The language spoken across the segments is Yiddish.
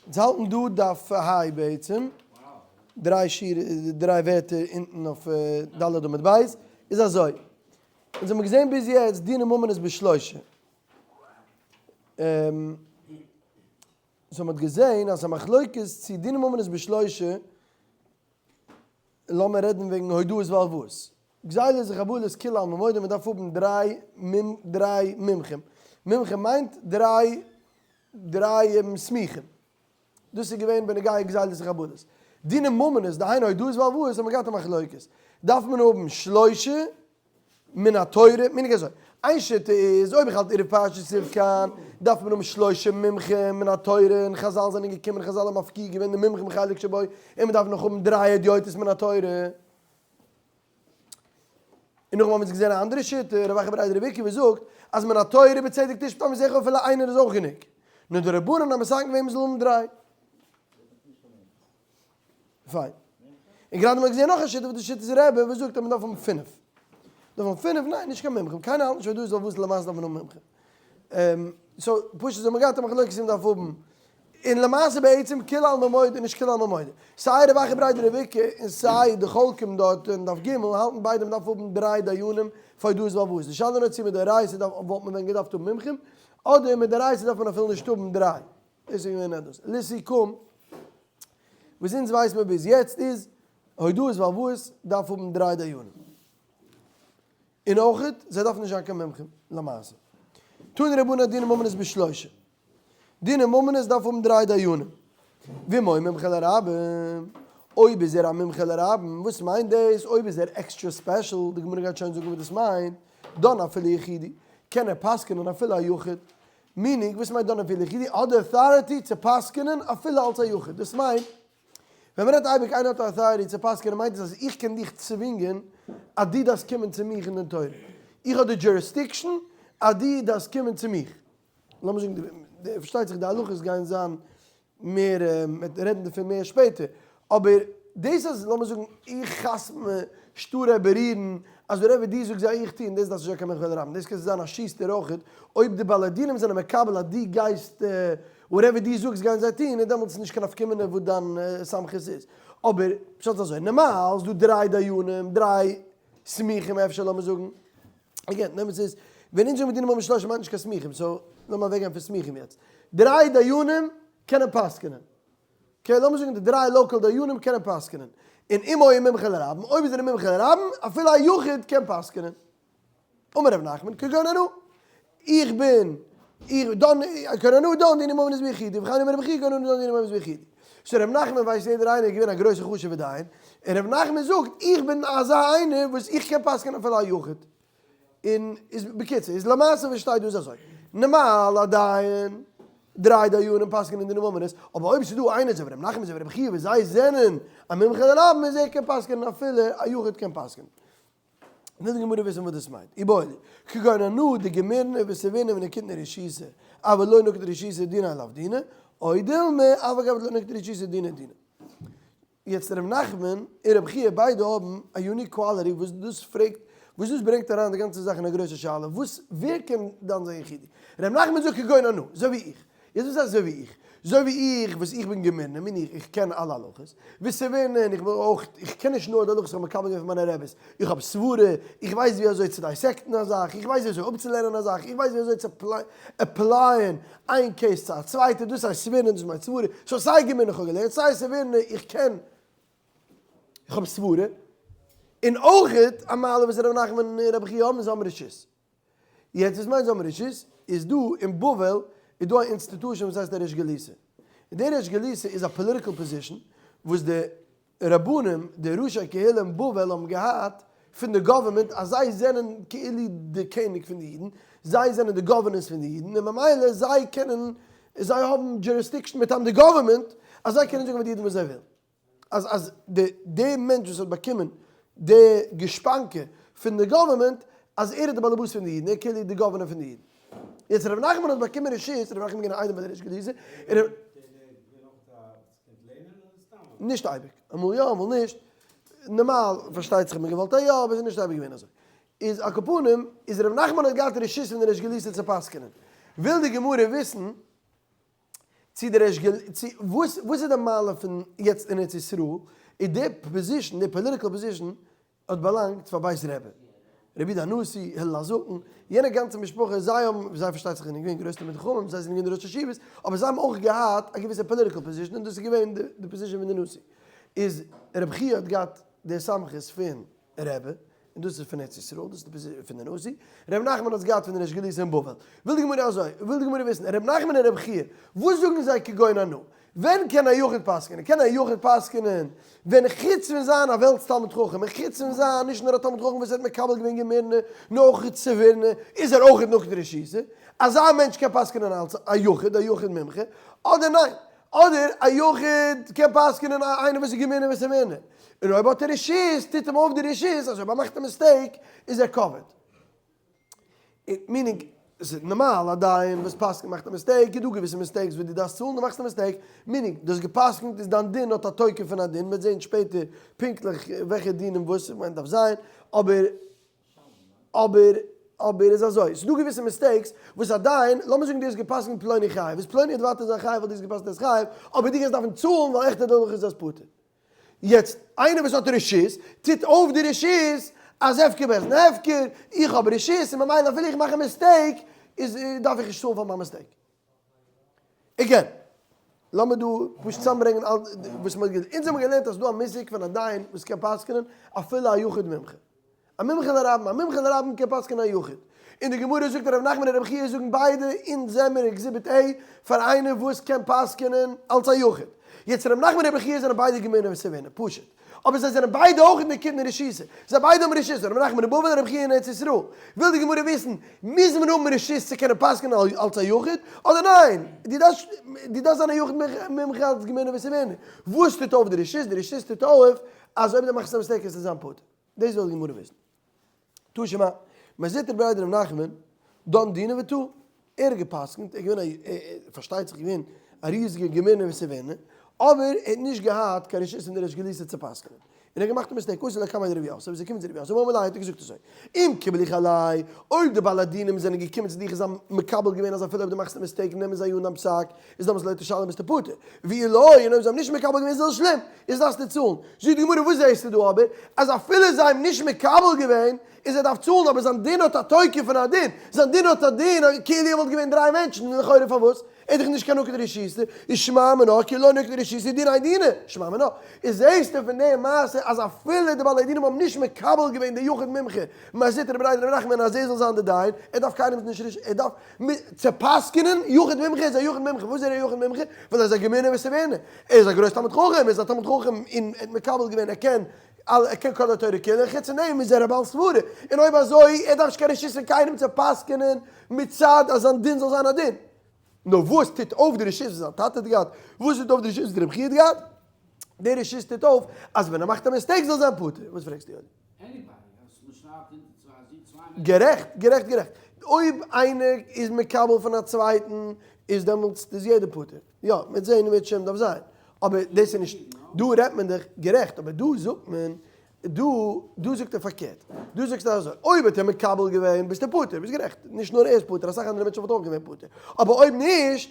אונז האלטן דא דף ה בעצם, דריי שורות, דריי ווערטער אונטן אויף ד' עמוד ב', איז אזוי, אונז האבן געזען ביז יעצט דיני ממונות בשלושה. so מ'האט געזען אז א מחלוקת צו דיני ממונות בשלושה, לאמיר רעדן וועגן הודאות והלוואות. גזילות וחבלות כולי עלמא מודה מען דארף האבן דריי דריי מומחים. מומחים מיינט דריי דריי סמיכים. דאס איז געווען בנוגע גזילות וחבלות. דיני ממונות, דהיינו הודאות והלוואות, האט מען געהאט א מחלוקת. דארף מען האבן שלושה מן התורה, מיניג אזוי, איין שיטה איז אויב איך האלט עירוב פרשת סיוו כאן, דארף מען האבן שלושה מומחים מן התורה, און חזל זענען געקומען חזל האבן מפקיע געווען די מומחים חלק שבו, און מען דארף נאך האבן דריי הדיוטות מן התורה. און נאכדעם האבן אונז געזען א אנדערע שיטה, רב אחא בריה דרב איקא וואס זאגט אז מן התורה בצדק תשפוט עמיתך אפילו איינער איז אויך גענוג, נאר די רבנן האבן מתקן געווען מען זאל האבן דריי. פיין. און גראדע האט מען געזען נאך א שיטה וואס די שיטה איז רבי וואס זאגט אז מען דארף האבן פינף. דארף האבן פינף? ניין, נישט קיין מומחים. קיינער האלט נישט אז דא איז וואס למעשה דארף מען האבן מומחים. so פשוט זיי האבן געהאט א מחלוקת צו מען דארף האבן. און למעשה בעצם כולי עלמא מודה נישט כולי עלמא מודה. סיי רב אחא בריה דרב איקא און סיי די חולקים דארט אין דף ג' האלטן ביידע מען דארף האבן דריי דיינים פאר הודאות והלוואות. די שאלה איז נאר צו מדאורייתא דארף וואלט מען ווען געדארפט האבן מומחים אדער מדאורייתא דארף מען אפילו נישט האבן דריי. דאס איז געווען עדות. לסיכום, וואס אונז ווייסט מיר ביז יעצט איז, הודאות והלוואות דארף האבן דריי דיינים. און אויכעט, זיי דארפן נישט זיין קיין מומחים למעשה. תנו רבנן דיני ממונות בשלושה. דיני ממונות דארף האבן דריי דיינים. ואם היה מומחה לרבים, אויב איז ער א מומחה לרבים, וואס מיינט דאס? אויב איז ער extra special, די גמרא גייט שוין זאגן וואס דאס מיינט, דאן אפילו יחידי, קען ער פסק'נען אפילו א יחיד. meaning, וואס מיינט דן אפילו יחידי? האט די authority צו פסק'נען אפילו אלס א יחיד. דאס מיינט, ווען מ'רעדט אייביג איינער האט א authority צו פסק'נען מיינט עס אז איך קען דיך צווינגען אז דו דארפסט קומען צו מיך אין דין תורה. איך האב די jurisdiction אז דו דארפסט קומען צו מיך. לאמיר זאגן, פארשטייט זיך די הלכות גייען זיין מער, מ'וועט רעדן דערפון מער שפעטער, אבער דאס אז לאמיר זאגן איך חתמ'ע שטרי בירורין אז whatever דו זאגסט זיי איך טו און דאס דארף נישט זיין קיין מומחה לרבים, דאס קענסטו זיין א שוסטער אויכעט, אויב די בעלי דינים זענען מקבל אז דו גייסט whatever דו זאגסט גייען זיי טון, איז דעמאלטס נישט קיין נפקא מינה וואס דיין סמכות איז. אבער פשט איז אזוי, נארמאל איז דא דריי דיינים, דריי סמיכים אפשר לאמיר זאגן, again, נעם עס איז, ווען אונז זאגן מיר דיני ממונות שלושה מיינט נישט קיין סמיכים, so לאמיר אוועקגיין פון סמיכים יעצט. דריי דיינים קענען פסק'נען. okay, לאמיר זאגן די דריי local דיינים קענען פסק'נען. און אם היה מומחה לרבים, אויב איז ער א מומחה לרבים, אפילו א יחיד קען פסק'נען. אמר ר' נחמן, כגון אנא, איך בין, איך, דן, כגון אנא דן דיני ממונות ביחידי, וכן אמר רבי חייא כגון אנא דן דיני ממונות ביחידי. so ר' נחמן ווייסט יעדער איינער איז געווען א גרויסער חשוב'ער דיין, און ר' נחמן זאגט, איך בין אזא איינער וואס איך קען פסק'נען אפילו א יחיד. און איז בקיצור איז למעשה וואס שטייט דא איז אזוי, נארמאל א דיין, דריי דיינים פסק'נען דיני ממונות, אבער אויב ס'איז דא איינער אזוי ווי ר' נחמן אזוי ווי רבי חייא וואס זיי זענען א מומחה לרבים איז ער קען פסק'נען אפילו א יחיד קען פסק'נען. וויל די גמרא וויסן וואס דאס מיינט. איבעיא להו, כגון אנא דגמירנא וסבינא ונקיטנא רשותא, אבל לא נקיט רשותא דינא לאו דינא, או דילמא אף על גב דלא נקיט רשותא דינא דינא. יעצט ר' נחמן און רבי חייא ביידע האבן א unique quality וואס דאס פרעגט וואס דאס ברענגט אריין די גאנצע זאך אין א גרויסע שאלה וואס ווער קען דן זיין יחידי? ר' נחמן זאגט כגון אנא, אזוי ווי איך. יעצט וואס הייסט אזוי ווי איך? אזוי ווי איך וואס איך בין גמירנא מיין איך איך קען אלע הלכות, וסבינא און איך בין אויך איך קען נישט נאר די הלכות איך האב מקבל געווען פון מיינע רעביס, איך האב סברה, איך ווייס ווי אזוי צו dissect ן א זאך, איך ווייס ווי אזוי אפצולערנען א זאך, איך ווייס ווי אזוי צו apply ען איין case צו א צווייטע, דאס הייסט סבינא דאס מיינט סברה, so סיי גמירנא איך האב געלערנט סיי סבינא איך קען איך האב סברה, און אויכעט א מעלה וואס ר' נחמן און רבי חייא האבן איז זיי האבן רשות. יעצט וואס מיינט זיי האבן רשות? איז דא אין בבל איז דא א institution וואס הייסט א ריש גלותא, און דער ריש גלותא איז א political position וואס די רבנים די ראשי קהילה אין בבל האבן געהאט פון די government אז זיי זענען כאילו די קעניג פון די אידן, זיי זענען די governors פון די אידן און ממילא זיי קענען זיי האבן jurisdiction מטעם די government אז זיי קענען זאגן פאר די אידן וואס זיי ווילן. אז אז די די מענטש וואס האט באקומען די גושפנקא פון די government אז ער איז די באלעבאס פון די אידן, ער כאילו די governor פון די אידן. יעצט ר' נחמן האט באקומען רשות, ר' נחמן איז געווען א איידעם ביי די ריש גלותא, און ר'. נישט אייביג, אמאל יא אמאל נישט, נארמאל פארשטייט זיך האט מען געוואלט א יא אבער עס איז נישט אייביג געווען אזוי. איז על כל פנים איז ר' נחמן האט געהאט רשות פון די ריש גלותא צו פסק'נען. וויל די גמרא וויסן. צו די ריש גל צו וואס וואס איז די מעלה פון יעצט אין ארץ ישראל איז די position די political position האט באלאנגט פאר בית רבי, רבי יהודה הנשיא, הלל הזקן, יענע גאנצע משפחה, זיי האבן, זיי פארשטייט זיך זענען געווען גרויסע תלמידי חכמים, זיי זענען געווען די ראשי ישיבות, אבער זיי האבן אויך געהאט א געוויסע political position און דאס איז געווען די position פון די נשיא. איז רבי חייא האט געהאט די סמכות פון רבי, און דאס איז פון ארץ ישראל, דאס איז די position פון די נשיא, רבי נחמן האט עס געהאט פון די ריש גלותא אין בבל. וויל די גמרא אזוי, וויל די גמרא וויסן, רבי נחמן און רבי חייא, וואס זאגן זיי כגון אנא? ווען קען א יחיד פסק'נען? קען א יחיד פסק'נען ווען חוץ פון זיין א וועלטס תלמיד חכם, און חוץ פון זיין נישט נאר א תלמיד חכם וואס האט מקבל געווען גמרא, נאר אויך סברנא, איז ער אויך נוקט רשותא? אזא מענטש קען פסק'נען אלס א יחיד, א יחיד מומחה, אדער ניין? אדער א יחיד קען פסק'נען א איינער וואס איז גמרא וסברנא, און אויב האט ער רשות, טוט אים אויף די רשות אז אויב ער מאכט א mistake איז ער covered. Meaning, ס'איז נארמאל א דיין וואס פסק'נט מאכט א mistake, איז דא געוויסע mistakes וואס דו דארפסט צאלן, דו מאכסט א mistake, meaning, דו האסט גע'פסק'נט איז דיין דין האט א תוקף פון א דין, מ'וועט זען שפעטער פונקטליך וועלכע דינים וואס, כ'מיין דארף זיין, אבער אבער אבער איז אזוי, ס'איז דא געוויסע mistakes וואס א דיין, לאמיר זאגן דו האסט גע'פסק'נט פלוני חייב, איז פלוני וועט ווייטער זיין חייב ווייל דו האסט גע'פסק'נט ער איז חייב, אבער דו גייסט דארפן צאלן ווייל עכט איז דאך איז עס פטור. יעצט, איינער וואס האט רשות, טוט אויף די רשות אז הפקר בית דין הפקר, איך האב רשות און ממילא אפילו איך מאך א mistake, איז דארף איך נישט צאלן פאר מיין mistake. Again, לאמיר דא פשוט צוזאמברענגען אל וואס מ'האט געזאגט. אונז האבן געלערנט אז ס'דא א מושג פון א דיין וואס קען פסק'נען אפילו א יחיד מומחה. א מומחה לרבים, א מומחה לרבים קען פסק'נען א יחיד. און די גמרא זאגט ר' נחמן און ר' חייא זאגן ביידע, אונז זעמיר exhibit A פאר איינער וואס קען פסק'נען אלס א יחיד. יעצט ר' נחמן און ר' חייא זענען ביידע גמרא וסברנא, פשוט. אבער זיי זענען ביידע אויך נקוט רשותא. זיי ביידע האבן רשות, ר' נחמן אין בבל און ר' חייא אין ארץ ישראל. וויל די גמרא וויסן, מוז מען האבן רשות צו קענען פסק'נען אלס א יחיד, אדער ניין? דו דארפסט דו דארפסט זיין א יחיד מומחה אלס גמרא וסברנא. וואס טוט אויף די רשות? די רשות טוט אויף אז אויב דו מאכסט א mistake קענסטו זיין פטור. דאס וויל די גמרא וויסן. תא שמע, מר זוטרא בריה דרב נחמן, דן דינא וטעי, ער האט גע'פסק'נט, ער איז געווען א, פארשטייט זיך געווען א ריזיגע גמרא וסברנא, אבער ער האט נישט געהאט קיין רשות פון די ריש גלותא צו פסק'נען, און ער האט געמאכט א mistake, אתא לקמיה דרב יוסף, איז ער געקומען צו רב יוסף, אמר ליה האט ער געזאגט אזוי, אם קיבלוך עלי, אויב די בעלי דינים זענען געקומען צו דיך און זיי האבן מקבל געווען אז אפילו אויב דו מאכסט א mistake נעמען זיי אן דיין פסק, איז דאמאלס לא תשלם ביסטו פטור, ואי לא, און אויב זיי האבן נישט מקבל געווען איז עס שלם, איז דארפסטו צאלן. זאגט די גמרא וואס זעסטו דא אבער, אז אפילו זיי האבן נישט מקבל געווען, איז ער דארף צאלן, אבער זיין דין האט א תוקף פון א דין, זיין דין האט א דין כאילו ער וואלט געווען דריי מענטשן, און לכאורה פארוואס? ער איז דאך נישט קיין נקוט רשותא, איז שמע מינה כי לא נקוט רשותא דיניה דינא, שמע מינה, איז זעסטו פון די מעשה אז אפילו די בעלי דינים האבן נישט מקבל געווען די יחיד מומחה, מר זוטרא בריה דרב נחמן אז ער זאל זיין די דיין, ער דארף קיינעמס נישט רשות, ער דארף. צו פסק'נען, יחיד מומחה איז א יחיד מומחה, וואס איז ער א יחיד מומחה? ווייל ער איז א גמרא וסברנא, ער איז א גרויס תלמיד חכם, ער איז א תלמיד חכם און ער האט מקבל געווען, ער קען אלע, ער קען כל התורה כולה, חוץ פון דעם איז ער א בעל סברה, און אויב אזוי, ער דארף נישט קיין רשות פון קיינעם צו פסק'נען מצד אז זיין דין זאל זיין א דין. נאר וואס טוט אויף די רשות וואס זיין טאטע האט געהאט? וואס טוט אויף די רשות וואס רבי חייא האט געהאט? די רשות טוט אויף אז ווען ער מאכט א mistake זאל זיין פטור. וואס פרעגסטו יואלי? גערעכט, גערעכט, גערעכט. אויב איינער איז מקבל פון א צווייטן איז דעמאלטס איז יעדער פטור. יא, מ'וועט זעהן אם ירצה השם דארף זיין. אבער דאס איז נישט, דא רעדט מען דאך, גערעכט, אבער דא זאגט מען, דא, דא זאגט ער פארקערט. דא זאגסטו אזוי, אויב האט ער מקבל געווען ביסטו פטור, ביסט גערעכט, נישט נאר ער איז פטור, אסאך אנדערע מענטשן וואלטן אויך געווען פטור. אבער אויב נישט,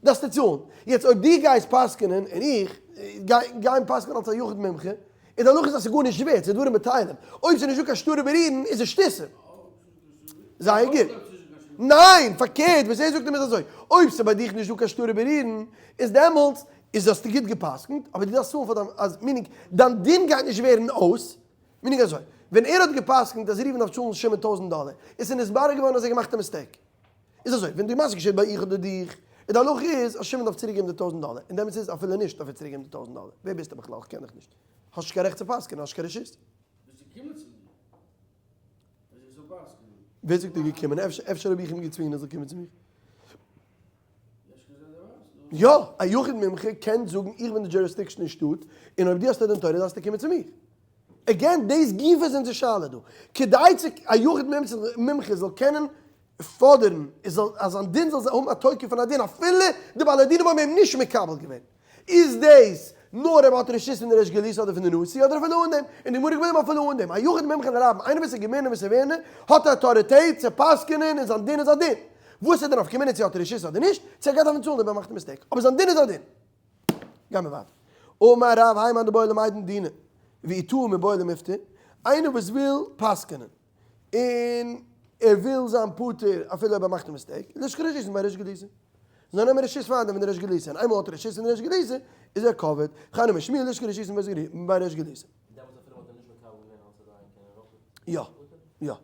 דארפסטו צאלן. יעצט אויב דו גייסט פסק'נען און איך גיי גיין פסק'נען אלס א יחיד מומחה, איז די הלכה איז אז ס'איז גארנישט ווערט, ס'איז דברים בטלים. אויב ס'איז נישטא קיין שטרי בירורין איז עס שטותים. זייער גוט. ניין, פארקערט, וואס ער זאגט אים איז אזוי, אויב ס'איז ביי דיך נישטא קיין שטרי בירורין, איז דעמאלטס איז האסטו גוט געפסק'נט, אבער דו דארפסט צאלן פאר דיין, אז meaning, דיין דין גייט נישט ווערן אויס, meaning אזוי, ווען ער האט געפסק'נט אז ראובן דארף צאלן שמעון טויזענט דאלער, איז ס'נתברר געווארן אז ער האט געמאכט א mistake. איז אזוי, ווען די מעשה געשעט ביי איך אדער דיך, איז די הלכה איז אז שמעון דארף צוריק געבן די טויזענט דאלער, און דעמאלטס איז אפילו נישט דארף ער צוריק געבן די טויזענט דאלער, ווער ביסטו בכלל, איך קען דיך נישט, האסט נישט קיין רעכט צו פסק'ענען, האסט נישט קיין רשות. ביסט געקומען צו מיר אז איך זאל פסק'ענען? ווער זאגט ער איז געקומען? אפשר האב איך אים געצווינגען ער זאל קומען צו מיר? יא, א יחיד מומחה קען זאגן איך בין די jurisdiction אין שטאט, און אויב דו האסט א דין תורה דארפסטו קומען צו מיר. Again, דאס גופא איז אונזער שאלה דא. כדי צו א יחיד מומחה זאל קענען פאדערן אז זיין דין זאל האבן א תוקף פון א דין אפילו די בעלי דינים האבן אים נישט מקבל געווען, איז דאס נאר אויב האט רשות פון די ריש גלותא אדער פון די נשיא אדער אפילו אן דעם, און די גמרא געווען אפילו אן דעם, א יחיד מומחה לרבים, איינער וואס איז גמרא וסברנא, האט אויטאריטעט צו פסק'נען און זיין דין איז א דין. וואס איז די נפקא מינה צו האט ער רשות אדער נישט, צו ער גייט דארפן צאלן אויב ער מאכט א mistake, אבער זיין דין איז א דין. גיימער ווייטער. אמר רב האי מאן דבעי למידן דינא ואיתא מיבעי למיפטר, איינער וואס וויל פסק'נען און ער וויל זיין פטור אפילו אויב ער מאכט א mistake, לישקול רשות מבי ריש גלותא. זאל נעמען רשות פארדעם פון די ריש גלותא, און איינמאל האט ער רשות פון די ריש גלותא איז ער covered, וכן אמר שמואל לישקול רשות מבי ריש גלותא. דעמאלטס אפילו מ'האט אים נישט מקבל געווען אלס א דיין קען ער אויך יא, יא.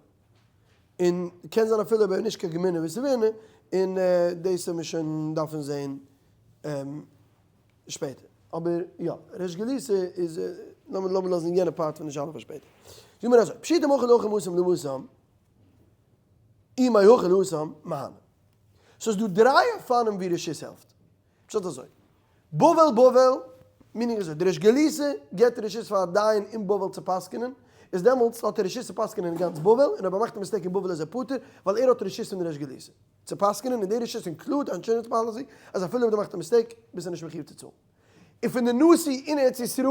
און קען זיין אפילו אויב ער איז נישט קיין גמינא וסבינא, און דאס וועט מען שוין דארפן זעהן שפעטער. אבער יא, ריש גלותא איז, לאמיר לאמיר לאזן יענע part פון די שאלה פאר שפעטער. זאג מיר אזוי, פשיטא מהכא להכא מהתם להתם, אי מהכא להתם מהני. סאיז דא דריי אופנים ווי רשות העלפט. פשט אזוי, בבל בבל, meaning אזוי, די ריש גלותא געבט רשות פאר א דיין אין בבל צו פסק'נען, איז דעמאלטס האט ער רשות צו פסק'נען אין גאנץ בבל, און אויב ער מאכט א mistake אין בבל איז ער פטור, ווייל ער האט רשות פון די ריש גלותא צו פסק'נען, און די רשות include א insurance policy אז אפילו אויב דו מאכסט א mistake ביסטו נישט מחיוב צו צאלן. און פון די נשיא אין ארץ ישראל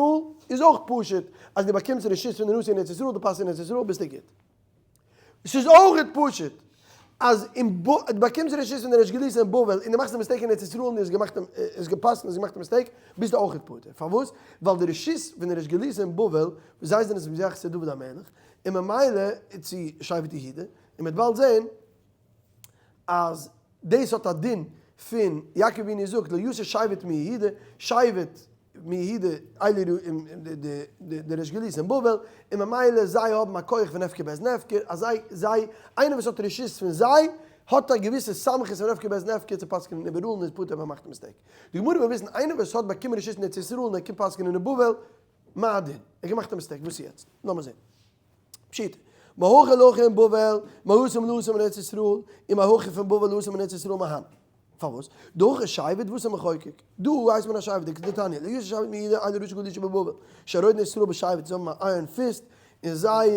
איז אויך פשוט אז דו באקומסט רשות פון די נשיא אין ארץ ישראל, דו פסק'נסט אין ארץ ישראל ביסטו גוט. ס'איז אויך פשוט אז אין ב דו באקומסט רשות פון די ריש גלותא אין בבל און דו מאכסט א mistake אין ארץ ישראל און דו האסט געמאכט האסט געפסקנט האסט געמאכט א mistake ביסטו אויך פטור. פארוואס? ווייל די רשות פון די ריש גלותא אין בבל וואס זיי זענען עס מתייחס צו דוד המלך און ממילא צו שבט יהודה און מ'וועט באלד זען אז דאס האט א דין פון יעקב אבינו זאגט לא יסור שבט מיהודה, שבט מיהודה אלו די ריש גלותא אין בבל, און ממילא זיי האבן א כח פון הפקר בית דין הפקר, אז זיי זיי איינער וואס האט רשות פון זיי האט א געוויסע סמכות פון הפקר בית דין הפקר צו פסק'נען איבעראל און איז פטור אויב ער מאכט א mistake. די גמרא וויל וויסן איינער וואס האט באקומען רשות אין ארץ ישראל און ער קומט פסק'נען אין בבל, מה הדין? ער האט געמאכט א mistake, וואס איז יעצט? לאמיר זען. פשיטא, מהכא להכא אין בבל, מהתם להתם אין ארץ ישראל, און מהכא פון בבל להתם אין ארץ ישראל מהני. פארוואס? דהכא שבט והתם מחוקק. דא הייסט מען א שבט, דתניא, לא יסור שבט מיהודה אלו ריש גלותא שבבבל, שהרודין את ישראל בשבט, זיי האבן א iron fist, און זיי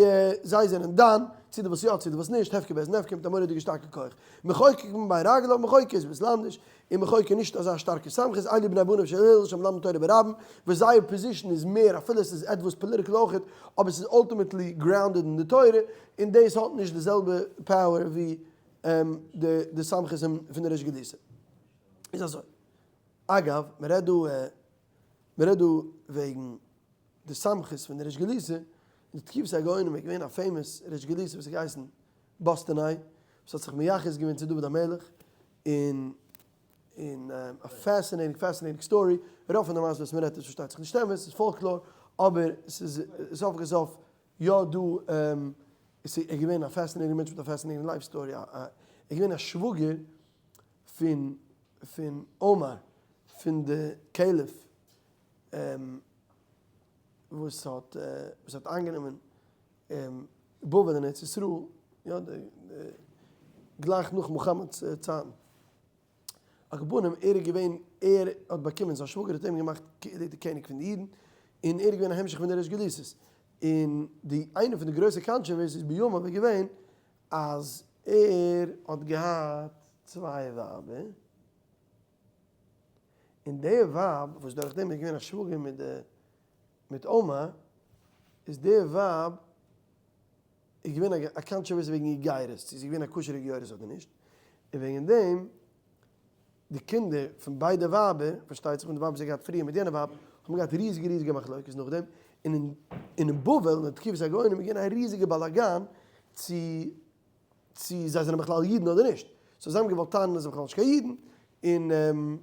זיי זענען דן, צו די וואס יא צו די וואס נישט, הפקר בית דין הפקר מיט א מורא'דיגע שטארקע כח. מחוקק מבי רגליו, מחוקק איז אביסל אנדערש, און מחוקק איז נישט אזא שטארקע סמכות, אלו בני בניו של הלל שמלמדין תורה ברבים, וואס זייער position איז מער אפילו עס איז עטוואס political אויכעט, אבער עס איז ultimately grounded אין די תורה, און דאס האט נישט די זעלבע power ווי די סמכות פון די ריש גלותא. איז אזוי. אגב, מען רעדט דא מען רעדט דא וועגן די סמכות פון די ריש גלותא, אין די תקופת הגאונים איז געווען א famous ריש גלותא וואס האט געהייסן בוסתנאי, וואס האט זיך מייחס געווען צו דוד המלך, און און א fascinating fascinating story, רוב פון די מעשה וואס מען רעדט איז פארשטייט זיך נישט אמת, ס'איז folklore, אבער ס'איז סוף כל סוף יא דא, עס איז געווען א fascinating מענטש מיט א fascinating life story, ער איז געווען א שוואגער פון פון אומאר פון די caliph וואס האט וואס האט איינגענומען בבל אין ארץ ישראל, יא די גלייך נאך מוחמד'ס צייטן. על כל פנים ער איז געווען ער האט באקומען זיין שוואגער האט אים געמאכט כאילו די קעניג פון די אידן, און ער איז געווען א המשך פון די ריש גלותא'ס, און די איינע פון די גרויסע controversies בימיו איז געווען אז ער האט געהאט צוויי ווייבער, און די ווייב וואס דורך דעם איז געווען א שוואגער מיט די מיט אומאר, איז די ווייב איז געווען א controversy וועגן איר גירות, צו זי איז געווען א כשר'ע גיורת אדער נישט, און וועגן דעם די קינדער פון ביידע ווייבער, פארשטייט זיך פון די ווייב וואס ער האט געהאט פריער מיט יענע ווייב, האבן געהאט ריזיגע ריזיגע מחלוקת נאכדעם, און אין בבל אין די תקופת הגאונים איז געווען א ריזיגע באלאגאן צו צו זיי זענען בכלל אידן אדער נישט, so זיי האבן געוואלט טענה'ן אז זיי זענען בכלל נישט קיין אידן, און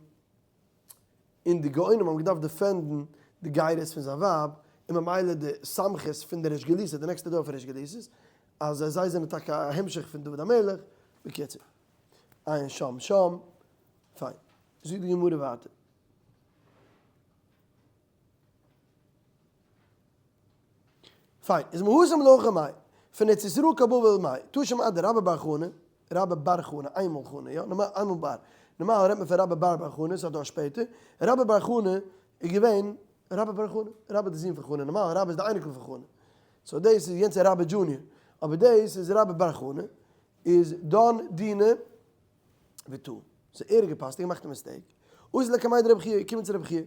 און די גאונים האבן געדארפט defend ן די גירות פון זיין ווייב, און ממילא די סמכות פון די ריש גלותא, די נעקסטע דור פון ריש גלותא'ס, אז זיי זענען טאקע א המשך פון דוד המלך, בקיצור. עיין שם שם. פיין. זאגט די גמרא ווייטער. פיין. איז מהתם להכא מאי. פון ארץ ישראל קיין בבל מאי. תא שמע דרבה בר חנה, רבה בר חנה, איינמאל חנה, יא, נארמאל איינמאל בר. נארמאל רעדט מען פון רבה בר בר חנה, ס'איז א דור שפעטער. רבה בר חנה איז געווען רבה בר חנה, רבה די זון פון חנה, נארמאל רבה איז די אייניקל פון חנה. so דאס איז יענץ איז רבה junior. אבער דאס איז רבה בר חנה, איז דן דינא וטעה. so ער האט געפאסט, ער האט געמאכט א mistake. אזל לקמיה דרבי חייא, געקומען צו רבי חייא.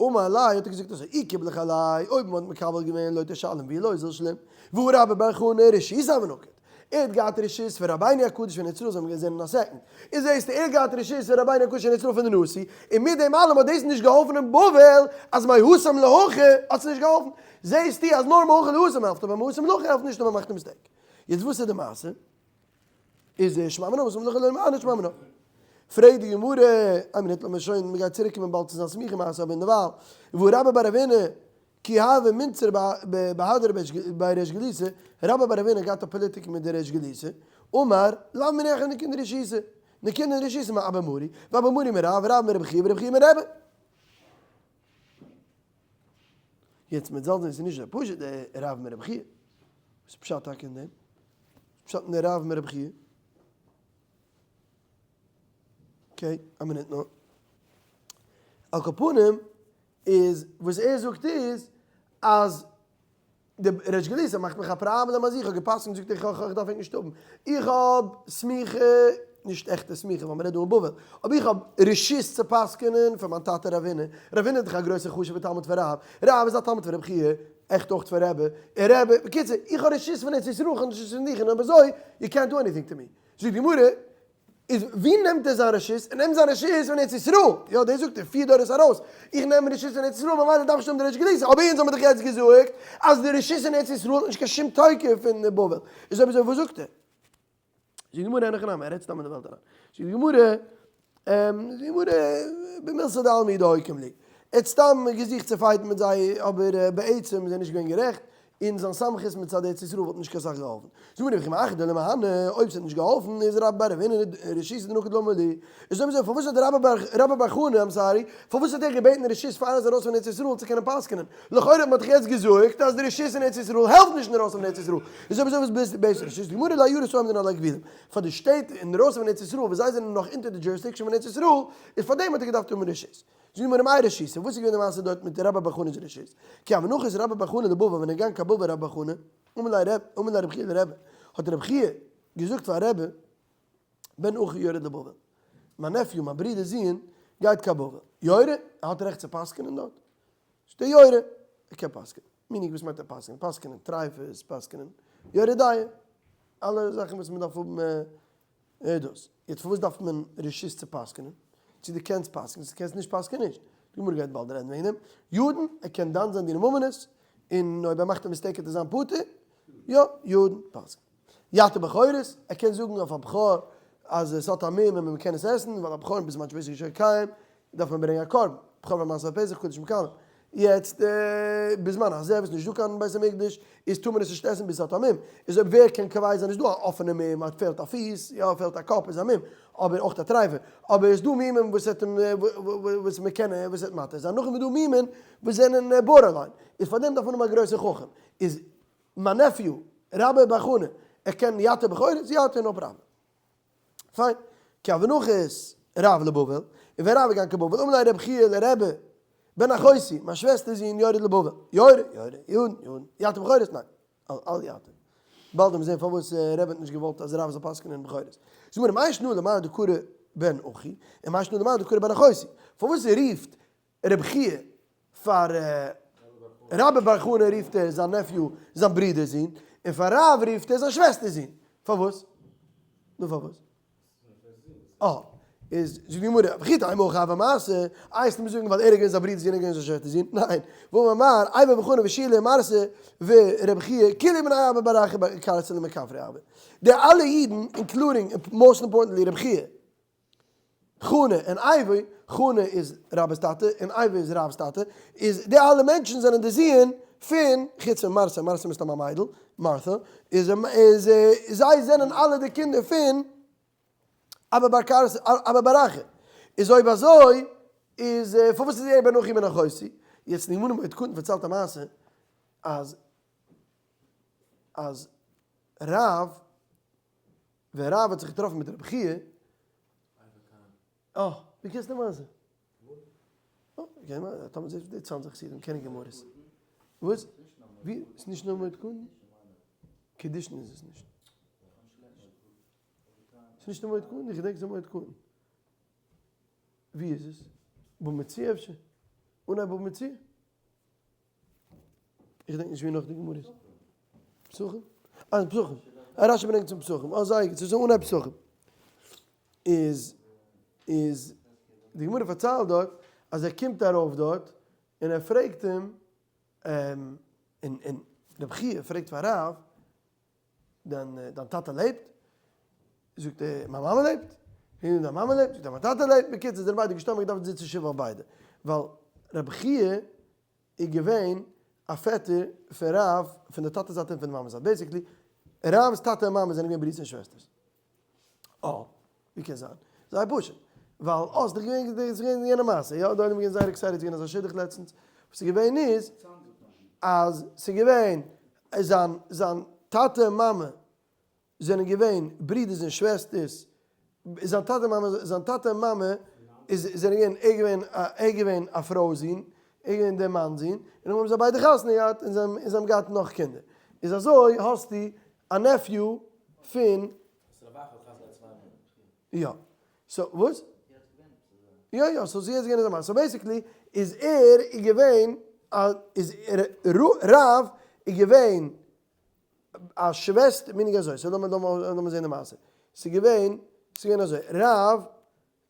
אמר ליה, האט ער געזאגט אזוי, אי קיבלו עילואי, אויב מען האט מקבל געווען לא תשלם ואי לא זיל שלים. והא רבה בר חנה רשותא הוה נקיט. ער האט געהאט רשות פון רבינו הקדוש פון ארץ ישראל, זיי האבן געזען אין א second, איז זעסטו ער האט געהאט רשות פון רבינו הקדוש פון ארץ ישראל פון די נשיא, און מיט דעם אלעם האט דאס נישט געהאלפן אין בבל, אז מהתם להכא האט עס נישט געהאלפן, זעסטו אז נאר מהכא להתם העלפט אבער מהתם להכא העלפט נישט אויב מען מאכט א mistake. יעצט וואס איז די מעשה? איז דער שמע מינה מהתם להכא לא מהני שמע מינה. פרעגט די גמרא, איין מינוט לאמיר שוין, מען גייט צוריק קומען באלד צו זיין סמיכה מעשה אבער אינדערווייל, והא רבה בר רב הונא כי הוה מינצר בהדי בי ריש גלותא, רבה בר רב הונא געהאט א פאליטיק מיט די ריש גלותא, אמר, לאו מיניה נקינן רשותא, נקינן רשותא מאבא מרי, ואבא מרי מרב, ורב מרבי חייא ורבי חייא מרבי. יעצט מיט זאלצן איז נישט אזוי פשוט די רב מרבי חייא. וואס איז פשט טאקע אין דעם? וואס איז פשט אין די רב מרבי חייא? okay, א מינוט נאר. על כל פנים איז וואס ער זאגט איז אז די ריש גלותא מאכט מיך א פראבלעם אז איך האב גע'פסק'נט זאגט ער איך דארף ענק נישט האבן איך האב סמיכה נישט עכטע סמיכה ווייל מ'רעדט דא אין בבל אבער איך האב רשות צו פסק'נען פון מיין טאטע רב הונא רב הונא איז דאך א גרויסער חשוב'ער תלמיד פון רב רב איז א תלמיד פון רבי חייא עכט אויך פון רבי און רבי בקיצור איך האב רשות פון ארץ ישראל איך האב נישט רשות פון דיך און אויב אזוי יו קענט דו עניטינג טו מי זאגט די גמרא איז ווי נעמט ער זיין רשות? ער נעמט זיין רשות פון ארץ ישראל! יא דאס זאגט ער, פיר דורות ארויס, איך נעם רשות פון ארץ ישראל ממילא דארף איך נישט האבן די ריש גלותא, אבער אונז האבן דאך יעצט געזאגט אז די רשות אין ארץ ישראל האט נישט קיין שום תוקף פון בבל, איז אויב אזוי וואס זאגט ער? זאגט די גמרא אין הכי נמי, ער רעדט סתם אין די וועלט אריין, זאגט די גמרא, זאגט די גמרא במילתא דעלמא הוא דאוקים להו, ער האט סתם געזוכט צו fight ן מיט זיי אבער בעצם איז ער נישט געווען גערעכט, און זיין סמכות מצד ארץ ישראל וואלט נישט קיין סאך געהאלפן. זאג מיר וכי מהכא דלא מהני, אויב ס'האט נישט געהאלפן איז רבה בר רב הונא רשותא דנקט למה לי, איז אויב אזוי פארוואס האט רבה בר חנא, I'm sorry, פארוואס האט ער געבעטן רשות פאר ער איז ארויס פון ארץ ישראל צו קענען פסק'נען? לכאורה האט מען דאך יעצט געזאגט אז די רשות אין ארץ ישראל העלפט נישט אין ארויס פון ארץ ישראל, איז אויב אזוי וואס ביסטו בעסער רשות? די גמרא לעיירות העומדין על הגבולים, פאר די שטעט אינדרויסן פון ארץ ישראל וואס זיי זענען נאך אונטער די jurisdiction פון ארץ ישראל, איז פאר דעם האט ער געדארפט האבן רשות. זאג מיר מאי רשותא, וואס איז געווען די מעשה דארט מיט רבה בר חנא'ס רשות? כי הוה נחית רבה בר חנא לבבל ווען ער איז געגאנגען קיין בבל רבה בר חנא, אמר ליה רב, אמר ליה רבי חייא לרבי, האט רבי חייא געזאגט פאר רבי, בן אחי יורד לבבל, מיין nephew, מיין ברודער'ס זוהן, גייט קיין בבל, יורה, ער האט רעכט צו פסק'נען דארט? זאגט ער יורה, ער קען פסק'נען, meaning וואס מיינט ער פסק'נען? פסק'נען טרייפות, פסק'נען יורה דעה, אלע זאכן וואס מען דארף האבן הער דאס. יעצט פארוואס דארף מען רשות צו פסק'נען? צו דו קענסט פסק'נען, צו דו קענסט נישט פסק'נען נישט. די גמרא גייט באלד רעדן וועגן דעם. ידין, ער קען דן זיין דיני ממונות, און אויב ער מאכט א mistake וועט ער זיין פטור. יא, ידין, פסק'נען. יתיר בכורות, ער קען זאגן אויף א בכור אז עס האט א מום און מען קען עס עסן, ווייל א בכור בזמן שבית ראשון קיים דארף מען ברענגען א קרבן, בכור והמעשר הפסח קדשים קלים. יעצט בזמן הזה וואס נישט דא קיין בית המקדש איז טאר מען עס נישט עסן ביז ס'האט א מום, איז אויב ווער קען קובע זיין איז דא א אפענע מום אז פעלט א פיס, יא פעלט א קאפ איז א מום, אבער אויך א טרייפע, אבער איז דא מומים וואס האט וואס מען קען וואס האט מתיר זיין, נאכדעם איז דא מומים וואס זענען borderline, איז פארדעם דארף מען האבן א גרויסע חכם, איז מיין nephew רבה בר חנא ער קען יתיר בכורות יתיר no problem. פיין, כי הוה נחית רב לבבל, און ווען רב איז געגאנגען קיין בבל, אמר ליה רבי חייא לרבי, בן אחותי, מיין שוועסטער'ס זון יורד לבבל, יורה, יורה, ידין, ידין, יתיר בכורות, ניין, אל יתיר. באלד וועט מען זען פארוואס רבי האט נישט געוואלט אז רב זאל פסק'נען אין בכורות. זאג מיר, מאי שנא למר דקרי בן אחי, און מאי שנא למר דקרי בן אחותי? פארוואס רופט רבי חייא פאר רבה בר חנא רופט ער זיין nephew זיין ברודער'ס זון, און פאר רב רופט ער זיין שוועסטער'ס זון, פארוואס? נו פארוואס? אה, איז זאגט די גמרא, וכי תימא הכי הוה מעשה, הייסט מיר זאגן ווייל ער איז געווען זיין ברודער'ס זון ער איז געווען זיין שוועסטער'ס זון, ניין, והאמר מר, איבו וחנא ושילא ומרתא ורבי חייא כולהו בני אבא בר אחא בר כרסא למכפרי אבא, די אלע אידן including און most importantly רבי חייא, חנא און איבו, חנא איז רבה'ס טאטע און איבו איז רב'ס טאטע, איז די אלע מענטשן זענען די זוהן פון, חוץ פון מרתא, מרתא מסתם א מיידל, Martha, איז איז זיי זענען אלע די קינדער פון אבא בר כרסא, אבא בר אחא, איז אויב אזוי איז פארוואס איז ער בן אחי בן אחותי? יעצט נאמנים מועד קטן פארציילט א מעשה אז אז רב ווען רב האט זיך געטראפן מיט רבי חייא. אה, ווי קענסטו די מעשה? אה, טאמער זעהסט די צאנזער חסידים קענען גמרות. וואס? ווי? ס'איז נישט נאר מועד קטן? קידושין איז עס נישט. ס'איז נישט נאר מועד קטן? איך געדענק ס'איז מועד קטן. ווי איז עס? בבא מציעא אפשר? אנהייב בבא מציעא? איך געדענק נישט ווי נאך די גמרא איז. פסחים? אה, פסחים. רשי ברענגט צום פסחים. אה, זייער גוט, ס'איז אנהייב פסחים. איז איז די גמרא פארציילט דארט אז ער קומט ארויף דארט און ער פרעגט אים, און און רבי חייא פרעגט פאר רב, דיין דיין טאטע לעבט? זאגט ער, מיין מאמע לעבט. און דיין מאמע לעבט? זאגט ער, מיין טאטע לעבט. בקיצור, זענען ביידע געשטארבן, געדארפט זיצן שבעה אויף ביידע, ווייל רבי חייא איז געווען א פעטער פון רב פון די טאטע זייט און פון די מאמע זייט, basically רב'ס טאטע און מאמע זענען געווען ברידערס און שוועסטערס. אה, ווי קען זיין? זייער פשוט, ווייל אה, ס'איז דאך געווען, ס'איז געווען יענע מעשה, יא, די עולם איז געווען זייער excited, ס'איז געווען אזא שידוך לעצטנס, וואס איז געווען איז, אז ס'איז געווען זיין זיין טאטע און מאמע זענען געווען ברידערס און שוועסטערס, זיין טאטע מאמע, זיין טאטע און מאמע איז זענען געווען, ער געווען א, ער געווען א פרוי זון, ער געווען דער מאן זון, און נאכדעם האבן זיי ביידע חתונה געהאט און זיי און זיי האבן געהאט נאך קינדער. איז אזוי האסטו א nephew פון. יא. so וואס? יא יא, so זי איז געווען אזא מאן. so basically איז ער איז געווען א איז רב איז געווען א שוועסטער, meaning אזוי, so לאמיר לאמיר זעהן די מעשה. ס'איז געווען, ס'איז געווען אזוי, רב,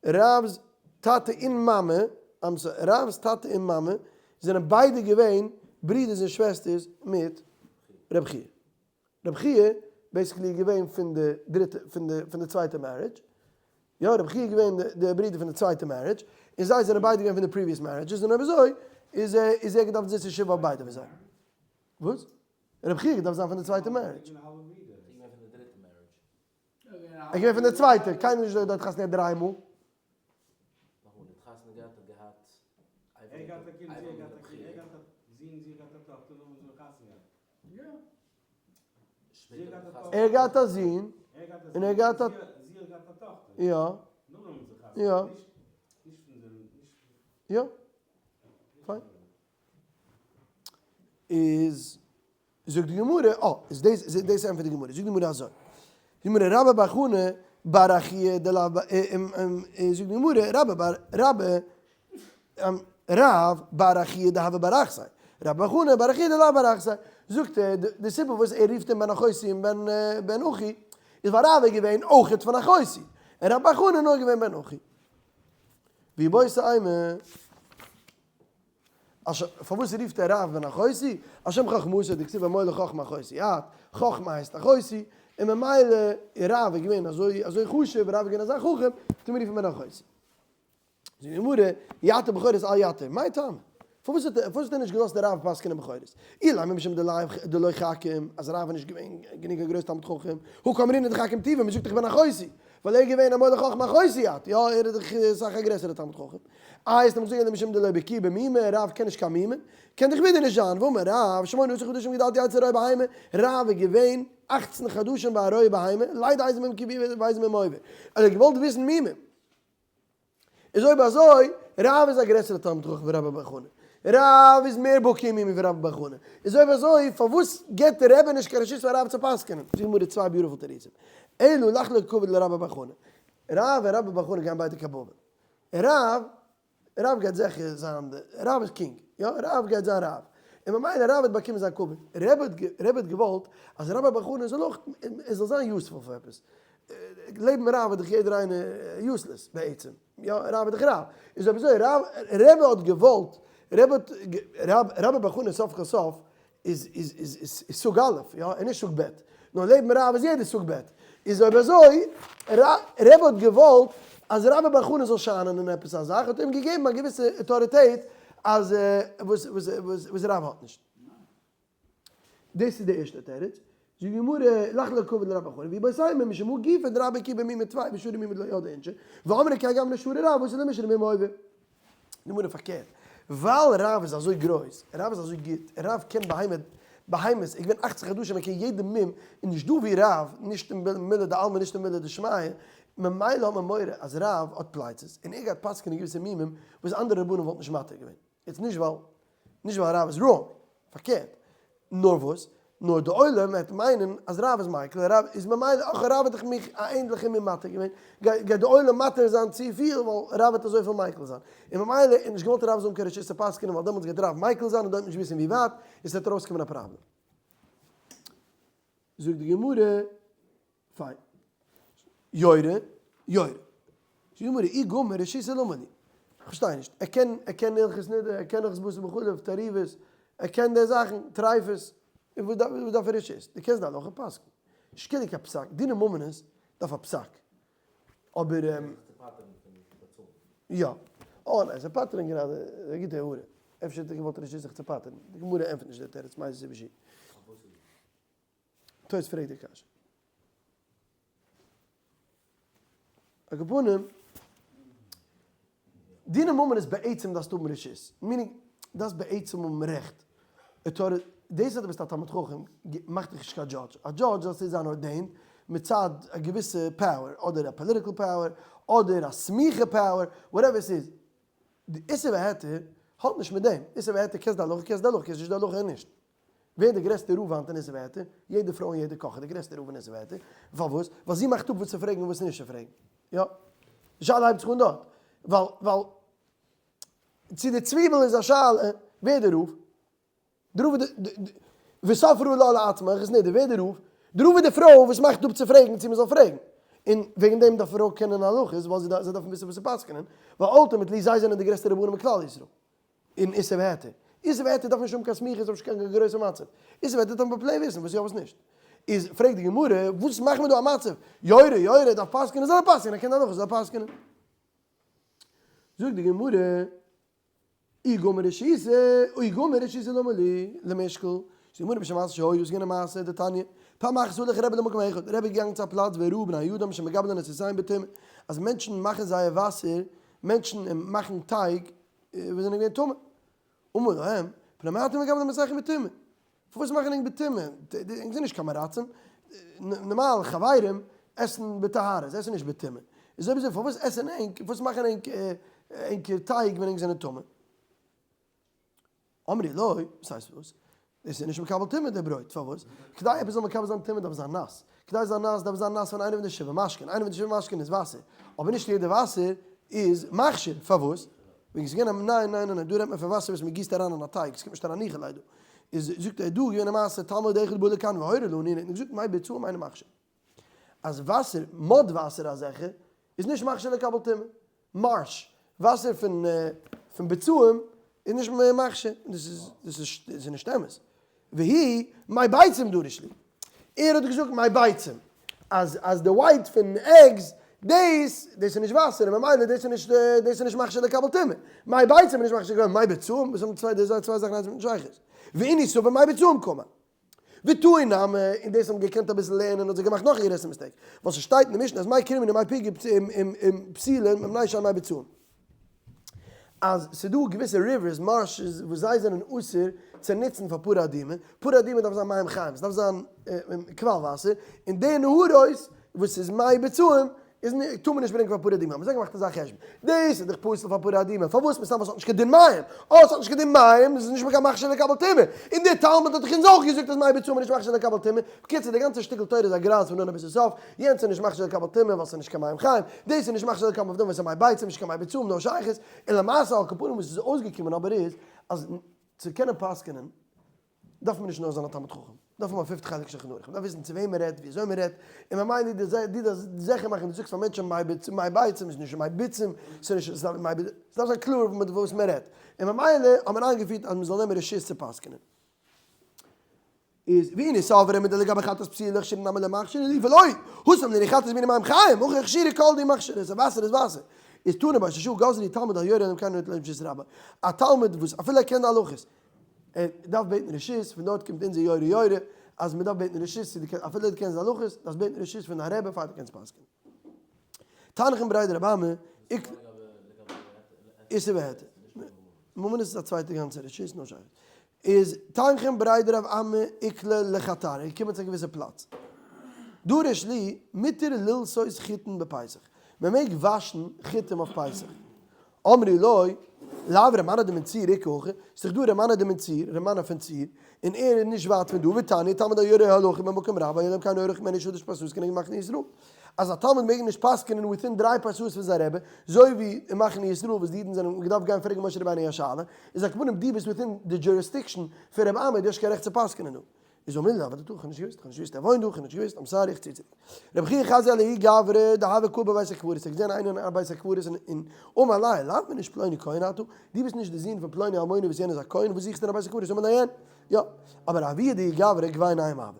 רב'ס טאטע און מאמע, I'm sorry, רב'ס טאטע און מאמע זענען ביידע געווען ברידערס און שוועסטערס מיט רב חייא. רב חייא basically איז געווען פון די דריטע, פון די פון די צווייטע marriage. יא, רב חייא איז געווען די ברודער פון די צווייטע marriage, און זיי זענען ביידע געווען פון די previous marriages, און אויב אזוי איז איז ער געדארפט זיצן שבעה אויף ביידע פון זיי. וואס? רבי חייא געדארפט זיין פון די צווייטע marriage. ער געווען פון די צווייטע, קיינער נישט דארט חתונה געהאט דריי מאל. ער געהאט א זון, און ער געהאט א. יא. יא. יא. פיין. איז זאגט די גמרא, אה, איז דאס דאס ענטפערט די גמרא, זאגט די גמרא אזוי, די גמרא רבה בר חנה בר אחיה דלאו ב זאגט די גמרא רבה בר רבה רב בר אחיה דהוה בר אחתיה, רבה בר חנה בר אחיה דלאו בר אחתיה, זאגט ער, די סיבה וואס ער רופט אים בן אחותי און בן בן אחי, איז ווייל רב איז געווען אויכעט פון אחותי, און רבה בר חנה איז נאר געווען בן אחי. ואיבעית אימא. פארוואס רופט ער רב בן אחותי? על שם חכמתו דכתיב אמור לחכמה אחותי את, חכמה הייסט אחותי, און ממילא רב איז געווען אזוי אזוי חשוב, רב איז געווען אזא חכם, האט מען גערופן בן אחותי. זאגט די גמרא, יתיר בכורות אל יתיר, מאי טעמא? פארוואס האט פארוואס האט ער נישט געלאזט די רב פסק'נען בכורות? אילימא משום דלא חכים, אז רב איז נישט געווען גענוג א גרויס תלמיד חכם, הא קאמרינן דחכים טובא, מען זאגט דאך בן אחותי, ווייל ער איז געווען אמור לחכמה אחותי את, יא ער איז דאך אסאך א גרעסערע תלמיד חכם. איי איז נאך זאגן משום דלא בקי במומין, רב קען נישט קיין מומין, קען דאך ווידער נישט זיין, והאמר רב, שמונה עשר חדשים גדלתי אצל רועה בהמה, רב איז געווען אכצן חדשים ביי א רועה בהמה, לידע איזה מום קבוע ואיזה מום עובר, ער האט געוואלט וויסן מומים. איז אויב אזוי, רב איז א גרעסערע תלמיד חכם ווי רבה בר חנה, רב איז מער בקי אין מומים ווי רבה בר חנה, איז אויב אזוי פארוואס געבט דער רבי נישט קיין רשות פאר רב צו פסק'נען? זאגט די גמרא צוויי beautiful תירוצים, אלא לחלוק כבוד לרבה בר חנה, רב און רבה בר חנה גייען ביידע קיין בבל, רב, רב גייט זיכער זיין די, רב איז king, יא, רב גייט זיין רב, און ממילא רב וועט באקומען זיין כבוד, רבי האט, רבי האט געוואלט אז רבה בר חנה זאל אויך, ער זאל זיין useful פאר עפעס, לעבן רב איז דאך יעדער איינער useless בעצם, יא, רב איז דאך רב, איז אויב אזוי רב, רבי האט געוואלט, רבי האט, רב, רבה בר חנה סוף כל סוף איז איז איז איז סוג א', יא, און נישט סוג ב'. נאר לעבן רב איז יעדער סוג ב'. איז אויב אזוי, רבי האט געוואלט אז רבה בר חנה זאל שיינען אין עפעס א זאך, האט ער אים געגעבן א געוויסע אויטאריטעט אז וואס וואס וואס רב האט נישט. דאס איז די ערשטע תירוץ. זאגט די גמרא, לחלוק כבוד לרבה בר חנה, ואיבעית אימא משום הא גופא דרבה בקי במומין טפי ושרי מומין דלא ידעי אינשי, ואמרי כי האי גוונא שרי רב אתי למישרי מום עובר. די גמרא פארקערט, ווייל רב איז אזוי גרויס, רב איז אזוי גוט, רב קען בהמה, בהמות, ער איז געווען אכצן חדשים ער קען יעדע מום, און נישט דא ווי רב, נישט אין מילי דעלמא נישט אין מילי דשמיא, ממילא האט מען מורא אז רב האט פלייצעס, און ער גייט פסק'נען געוויסע מומים וואס אנדערע רבנים וואלטן נישט מתיר געווען. יעצט נישט ווייל נישט ווייל רב איז wrong, פארקערט, נאר וואס? נאר די עולם וועט מיינען אז רב איז מיקל, רב איז ממילא אויך רב האט דאך מיך א ענדליכע מין מתיר געווען, גייט די עולם מתיר זיין צופיל ווייל רב וועט אזויפיל מיקל זיין, און ממילא איז נישט געוואלט רב זאל האבן קיין רשות צו פסק'נען ווייל דעמאלטס גייט רב מיקל זיין און די עולם וועט נישט וויסן ווי ווייט, און ס'וועט ארויסקומען א פראבלעם. זאגט די גמרא. פיין. יורה, יורה. זאגט די גמרא, אי גמר רשות למה לי. כ'פארשטיי נישט. ער קען, ער קען הלכות נדה, ער קען הלכות בשר בחלב, תערובות, ער קען די זאכן, טריפות. און וואס דארף, וואס דארף ער רשות? דו קענסט די הלכה פסק'ן. נישט קענען קיין פסק, דיני ממונות דארף א פסק. אבער. יא. אה ניין, זיי פטר'ן גראדע, א גוטע הערה. אפשר האט ער געוואלט רשות זיך צו פטר'ן. די גמרא ענטפערט נישט די תירוץ, מאיזה סיבה שהיא. תוס' פרעגט די קשיא. על כל פנים, דיני ממון איז בעצם דארפסטו האבן רשות, meaning דארפסט בעצם האבן רעכט, דאס אז דו ביסט א תלמיד חכם מאכט דיך נישט קיין judge, א judge דארפסטו זיין ordained מצד א געוויסע power, אדער א political power, אדער א סמיכה power, whatever עס איז, די איסור והיתר האט נישט מיט דעם, איסור והיתר קענסט די הלכה קענסט די הלכה קענסט נישט די הלכה נישט. ווער איז די גרעסטע רב היינט אין איסר והיתר? יעדע פרוי און יעדע קאך איז די גרעסטע רב אין איסור והיתר. פארוואס? ווייל זי מאכט אפ וואס צו פרעגן און וואס נישט צו פרעגן. יא. די שאלה הייבט זיך אן דארט. ווייל ווייל צו די צוויבל איז א שאלה, ווער איז די רב? די רב איז די וספרו לה לעצמך איז נידער. ווער איז די רב? די רב איז די פרוי וואס מאכט אפ צו פרעגן צו מ'זאל פרעגן. און וועגן דעם דארף פרוי קענען הלכות ווייל זיי דארפן וויסן וואס צו פסק'נען. ווייל ultimately זיי זענען די גרעסטע רבנים אין כלל ישראל. און איסור והיתר. איסור והיתר דארף נישט האבן קיין סמיכה, איז נישט קיין גרויסע מצב. איסור והיתר דארף מען plain וויסן וואס יא וואס נישט. איז פרעגט די גמרא, וואס מאכט מען דא א מצב? יורה יורה דארף פסק'נען, זאל ער פסק'נען, ער קען די הלכה זאל ער פסק'נען. זאגט די גמרא, אי גמר רשותא, אי גמר רשותא למה לי למשקל. זאגט די גמרא בשם מעשה שהיה, איז געווען א מעשה, דתניא, פעם אחת הלך רבי למקום אחד, רבי איז געגאנגען צו א פלאץ וראה בני אדם שמגבלין עצותיהם בטומאה, אז מענטשן מאכן זייער וואסער, מענטשן מאכן טייג וואס זענען געווען טמא. אמר להם, פני מה אתם מגבלים עצותיכם בטומאה? פארוואס מאכן ענק בטומאה? ענק זענען נישט קיין מרצים. נארמאל חברים עסן בטהרה, זיי עסן נישט בטומאה. איז אויב אזוי פארוואס עסן ענק, פארוואס מאכן ענק ענקער טייג ווען ענק זענען טמא? אמרו לו, וואס הייסט וואס? דאס איז נישט מקבל טומאה די ברויט, פארוואס? כדי עפעס זאל מקבל זיין טומאה דארף עס זיין נאס, כדי זיין נאס דארף עס זיין נאס פון איינע פון די שבעה משקין, איינע פון די שבעה משקין איז וואסער, אבער נישט יעדע וואסער איז מכשיר, פארוואס? וועגן ס'איז געווען א, ניין ניין ניין, דא רעדט מען פון וואסער וואס מ'גיסט אריין אין א טייג, ס'קומט נישט אריין ניחא ליה דא, איז זאגט ער דא איז געווען א מעשה תלמיד אחד בא לכאן והורה לנו און ער האט געזאגט מי ביצים אינו מכשיר, אז וואסער, mud וואסער אזעלכע, איז נישט מכשיר לקבל טומאה. marsh, וואסער פון פון ביצים איז נישט מכשיר, דאס איז דאס איז נישט אמת. והוא מי ביצים דריש להו. ער האט געזאגט מי ביצים, אז אז די white פון eggs, דאס דאס איז נישט וואסער, און ממילא דאס איז נישט דאס איז נישט מכשיר לקבל טומאה. מי ביצים איז נישט מכשיר לקבל, מי ביצים, וואס האבן צוויי די צוויי זאכן איינס מיטן שייכות. ואינהו סבור מי ביצים קאמר. ותו נמי, און דאס האבן געקענט אביסל לערנען האט זיך געמאכט נאך א גרעסער mistake, ווייל ס'שטייט אין די משנה אז מי כרמין און מי פי פסולין מפני שהן מי ביצים. אז ס'דא געוויסע rivers, marshes, וואס זיי זענען אסור צו נוצן פאר פרה אדומה, פרה אדומה דארף זיין מים חיים, ס'דארף זיין קוואל וואסער, און די נהרות וואס איז מי ביצים איז טאר מען נישט ברענגען פאר פרה אדומה, האבן זיי געמאכט אזא חשבון, דאס איז דאך פסול פאר פרה אדומה, פארוואס? מסתם ווייל ס'האט נישט קיין דין מים, אויב ס'האט נישט קיין דין מים איז עס נישט קיין מכשיר לקבל טומאה, און דער תלמיד האט דאך אונז אויך געזאגט אז מי ביצים איז נישט מכשיר לקבל טומאה, בקיצור די גאנצע שטיקל תורה איז א גרייז פון אנהייב ביז סוף, יענץ איז נישט מכשיר לקבל טומאה ווייל ס'איז נישט קיין מים חיים, דאס איז נישט מכשיר לקבל טומאה ווייל ס'איז מי ביצים נישט קיין מי ביצים no שייכות, און למעשה על כל פנים וואס איז אויסגעקומען אבער איז אז צו קענען פסק'נען דארף מען נישט נאר זיין א תלמיד חכם, דארף מען א fifth חלק שולחן ערוך, מ'דארף וויסן צו וועם מ'רעדט, ווי אזוי מ'רעדט, און ממילא די די דארפסט זיכער מאכן דו זאגסט פאר מענטשן מי ביצים, מי ביצים איז נישט מי ביצים, ס'איז נישט, ס'דארף מי ביצים, ס'דארף זיין קלאר מיט וואס מ'רעדט, און ממילא האט מען איינגעפירט אז מ'זאל נעמען רשות צו פסק'נען. איז והנה סברה מדלגבי חטאת פסולה הכשירה נמי לא מכשיר לי ולא הותם לי חטאת מיני מים חיים הכא הכשירה כל די מכשיר איז וואסער איז וואסער איז תנא באשה שעה גזרי תלמיד היורא אלא אם כן נוטל רשות רבו א תלמיד וואס אפילו ער קען די הלכות ער דארף בעטן רשות, פון דארט קומט אונזער יורה יורה, אז מען דארף בעטן רשות צו די קענסט, אפילו דו קענסט די הלכות, דארפסט בעטן רשות פון דיין רבי פאר דו קענסט פסק'ענען. תנחום בריה דרב אמי, איקלע איסור והיתר. ממון איז א צווייטע גאנצע רשות, no שייכות. איז תנחום בריה דרב אמי איקלע לחתר, ער איז געקומען צו א געוויסע פלאץ. דרש להו מותר ללתות חיטין בפסח, מען מעג וואשן חיטים אויף פסח. אמרו לו, לאו ר' מנא דמן צור איכא הכא, ס'איז דאך דא ר' מנא דמן צור, ר' מנא פון צור, און ער איז נישט ווייט פון דא, ותניא, תלמיד היורה הלכה במקום רבו, אלא אם כן עורך ממנו שלש פרסאות כנגד מחנה ישראל. אז א תלמיד מעג נישט פסק'נען within דריי פרסאות פון זיין רבי, זוי ווי אין מחנה ישראל וואס די אידן זענען געדארפט גיין פרעגן משה רבינו א שאלה, איז על כל פנים דו ביסט within די jurisdiction פון רבי אמי, דו האסט קיין רעכט צו פסק'נען דא. איז אמר ליה, אבער איך האב נישט געוואוסט, איך האב נישט געוואוסט ער וואוינט דא, איך האב נישט געוואוסט, I'm sorry, איך צי צוריק. רבי חייא חזייה לההוא גברא דהוה קאי בבית הקברות, ער האט געזען איינער אין א בית הקברות און אמר ליה, לאו איניש פלוני כהן אתה, דו ביסט נישט די זון פון פלוני אלמוני וואס יענער איז א כהן, וואס זוכסטו אין א בית הקברות? אמר ליה, יא, אבער אבוה דההוא גברא גבה עינים הוה,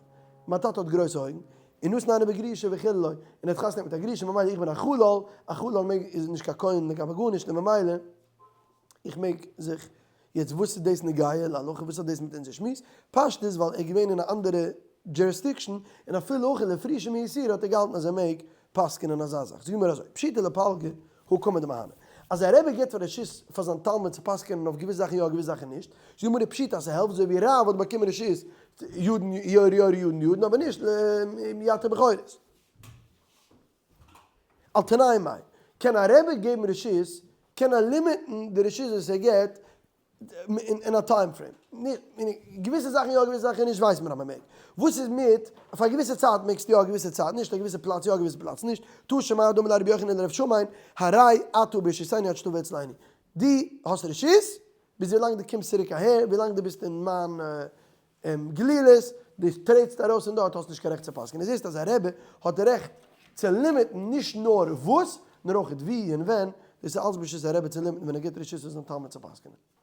מיין טאטע האט גרויסע אויגן, און נתן עיניה בגרושה וחיללו, און ער האט חתונה מיט א גרושה, ממילא איך בין א חלל, א חלל מעג איז נישט קיין כהן לגבי גארנישט און ממילא איך מעג זיך, יעצט וואס איז דאס נוגע להלכה, וואס האט דאס מיט אונזער שמועס? פשט איז ווייל ער איז געווען אין א אנדערע jurisdiction, און אפילו אויך לפרושי מאיסורא האט ער געהאלטן אז ער מעג פסק'נען אזא זאך. זאג מיר אזוי, פשיטא לפלגא הא קמא דמהני, אז א רבי גיבט רשות פאר זיין תלמיד צו פסק'נען אויף געוויסע זאכן יא געוויסע זאכן נישט, זאג מיר פשיטא אז ס'העלפט אזוי ווי רב האט באקומען רשות יודן יורה יורה יודן יודן אבער נישט ליתר בכורות. על תנאי מאי, קען א רבי געבן רשות, קען ער limit ן די רשות וואס ער געבט אין א time frame. געוויסע זאכן יא געוויסע זאכן נישט ווייסט מען אז מען מעג. וואס איז מיט אויף א געוויסע צייט מעגסטו יא א געוויסע צייט נישט א געוויסע פלאץ יא א געוויסע פלאץ נישט. תא שמע דאמר ליה רבי יוחנן לרב שמעון הרי אתה ברשותנו עד שתבוא אצלנו. דו האסט רשות ביז ווילאנג דו קומסט צוריק אהער ווילאנג דו ביסט אין מיין גלילות, דו טרעטסט ארויס פון דארט האסט נישט קיין רעכט צו פסק'ענען. זעסט אז א רבי האט די רעכט צו limit ן נישט נאר וואס נאר אויך ווי און ווען, דאס איז אלץ ברשות א רבי צו limit ן ווען ער גיבט רשות פאר זיין תלמיד צו פסק'ענען.